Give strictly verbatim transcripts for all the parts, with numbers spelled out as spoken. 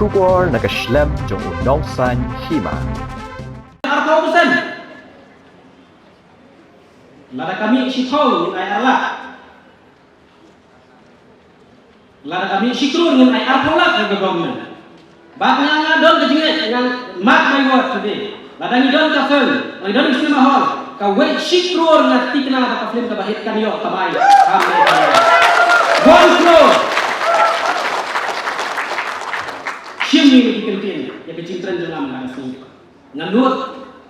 Khubor na ka shlem jong u nongsaiñ hima. Arphew percent. Lada ka mih shiphew ngin ai ar lak. Lada ka mih shi klur ngin ai arphew lak ha ka government. Bad nga nga don ka jingngeit, nga, mark my word today. Lada ngi don ka film, lada ngi don ka cinema hall, kawei shi klur nga thikna ba ka film kaba hit kan ïoh kamai. Amen. One crore. Shim ïa ki kyntien, ïa ka jingkren jong nga mynta ka sngi. Nga nud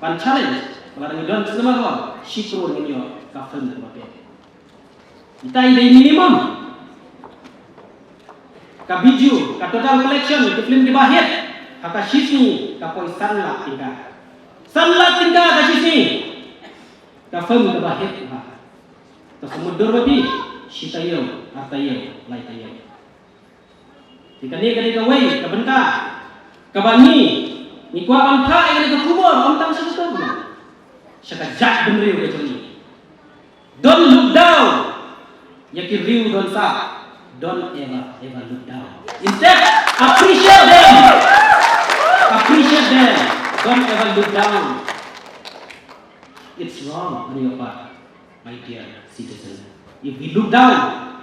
ban challenge, lada ngi don ka cinema hall, shi klur ngin ïoh ka film kaba hit. Ita i dei minimum. Ka Bijou, ka total collection, ki film kiba hit, ha ka shisngi ka poi san lak tyngka. San lak tyngka ka shisngi. Ka film kaba hit ba. Ka Samudder Babi, shi taïew, ar taïew, lai taïew. Te kane ka dei kawei ka bynta kaba ngi, ngi kwah ban phah ïa kane ka khubor, ym tang sha ka khubor, sha ka jaitbynriew ka jong ngi. Don't look down ïa ki riew don sah. Don't ever, ever look down. Instead, appreciate them. Appreciate them. Don't ever look down. It's wrong on your part, my dear citizen. If we look down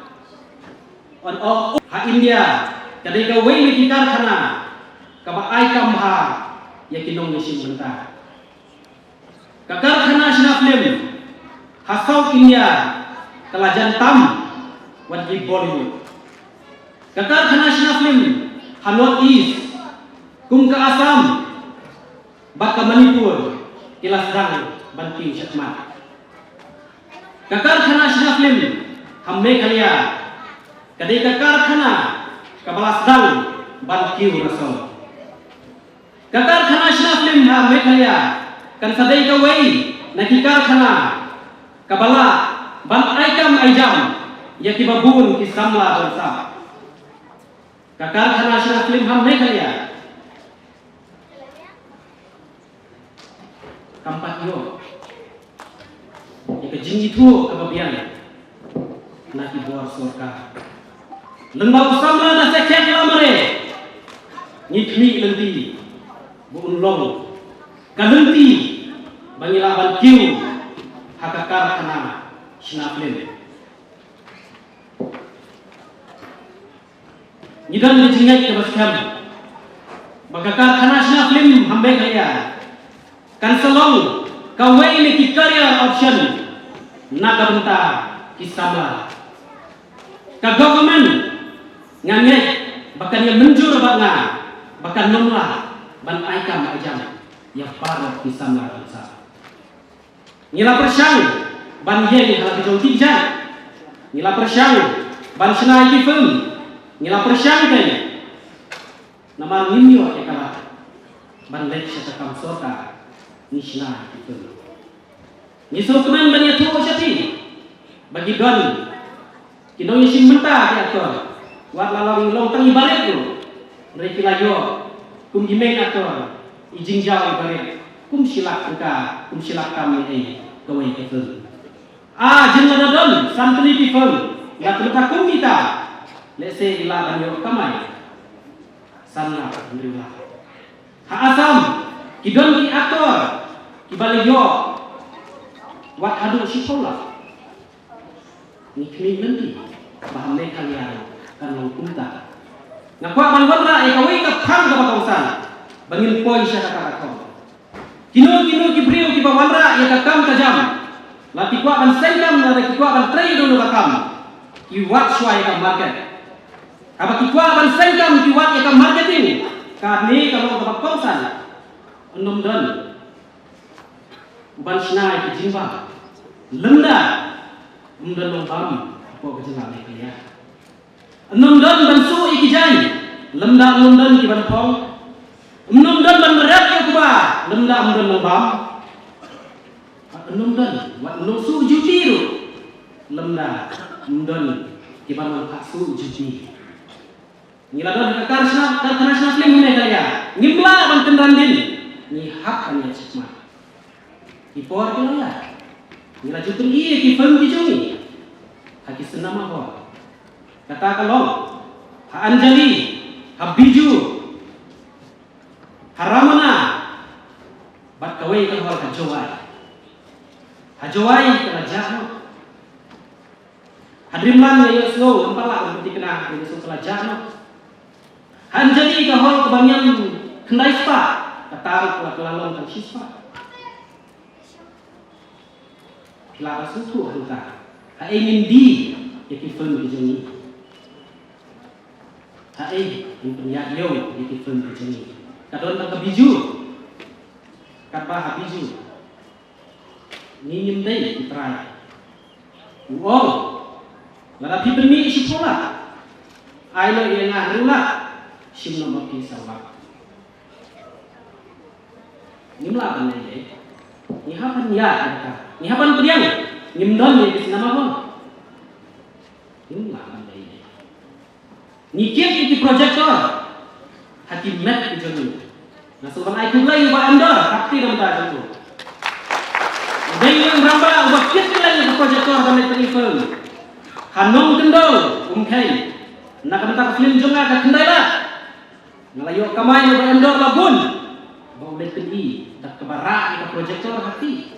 on all, ha India, ka dei kawei na ki karkhana kaba ai kam bha ïa ki nongïashim bynta. Ka karkhana shna film ha South India ka la jan tam wat ki Bollywood. Ka karkhana shna film ha North East kum ka Assam bad ka Manipur ki la sdang ban kiew shakhmat. Ka karkhana shna film ha Meghalaya ka dei ka karkhana kaba la sdang ban kiew rasong. Ka karkhana shna film ha Meghalaya kan sa dei kawei na ki karkhana kaba lah ban ai kam ai jam ïa kiba bun ki samla don sah. Ka karkhana shna film ha Meghalaya kam pat ïoh ïa ka jingithuh kaba biang na ki bor sorkar. Lymda u samla da sa khet la mare, ngi khmih lynti ba un long ka lynti ba ngi lah ban kiew ha ka karkhana shna film. Ngi don ka jingngeit kaba skhem ba ka karkhana shna film ha Meghalaya kan sa long kawei na ki career option na ka bynta ki samla. Ka government nga ngeit ba kan ïa mynjur bad nga ba kan nym lah ban ai kam ai jam ïa baroh ki samla bangsa. Ngi la pyrshang ban ïeng ha la ki jong ki jait. Ngi la pyrshang ban shna ïa ki film. Ngi la pyrshang kein. Namar ngim ïoh ïa ka lad ban leit sha ka kam sorkar, ngi shna ïa ki film. Ngi sngewkmen ban ïathuh sha phi ba ki don ki nongïashim bynta ki actor, wat la long, long tang i barit ruh, hynrei ki la ïoh kum ki main actor, i jingjaw i barit kum shi lak tyngka, kum shi lak tam ïa kawei ka film. Ah, jin lada don san tylli ki film, la kynta kum kita, lehse i lah ban ïoh kamai san lak, hynriew lak. Ha Assam ki don ki actor kiba la ïoh wat haduh shiphew lak. Ngi khmih lynti ba ha Meghalaya kan long kumta. Nga kwah ban wanrah ïa kawei ka phang kaba kongsan ba ngin poi sha kata ka thong. Kino kino ki briew kiba wanrah ïa ka kam ka jam, la ki kwah ban seng kam, la ki kwah ban trei ïa kano ka kam, ki wad shuwa ïa ka market. Haba ki kwah ban seng kam ki wad ïa ka marketing. Kane ka long kaba kongsan. Ym don uban shna ïa ki jingbam lymda ym don nongbam hapoh ka jylla Meghalaya. Ym don ban suh ïa ki jaiñ lymda ym don ki ban phong. Ym don ban rep ïa u kba lymda ym don nongbam. Ym don, wat ym don suh duty ruh lymda ym don ki ban wan phah suh duty. Ngi la don ka karkhana, karkhana shna film ha Meghalaya. Ngim lah ban kynran dien. Ngi hap ban ïaid shakhmat. Ki por ki la ïaid. Ngi la ju pyni ïa ki film ki jong ngi ha ki cinema hall. Kata ka long ha Anjali, ha Bijou, Jowai. Ha Jowai ka la jah noh. Ha Dreamland nga ïohsngew, ngam pat lah ban pynthikna, nga ïohsngew ka la jah noh. Ha Anjali ka hall kaba ngiam khyndai spah, kata ruh ka la kylla long tang shi spah. Phi lah ban sngewthuh hangta. Haei ngin die ïa ki film ki jong ngi? Haei ngin pynïaid ïew ïa ki film ki jong ngi? Ka don tang ka Bijou. Katba ha Bijou ngi ngim dei ki trai. U ong, lada phi pynmih shiphew lak, ai noh ïa nga hynriew lak, shim noh ma phi saw lak. Ngim lah ban lei lei. Ngi hap ban ïaid ïa kata. Ngi hap ban pdiang. Ngim don ïa ki cinema hall. Ngim lah ban lei lei. Ngi kit ïa ki projector ha ki met ki jong ngi. Nga sngewbha ban ai khublei ïa u Bah Emdor, ka kti na bynta jong u. Dei u rangbah uba kit khlem ïa ki projector ban leit pynïaid film. Ha Nongkyndong, Umkhein. Na ka bynta ka film jong nga ka Khyndai Lak. Nga la ïoh kamai na u Bah Emdor la bun ba u leit pyni da kaba rah ïa ka projector ha kti.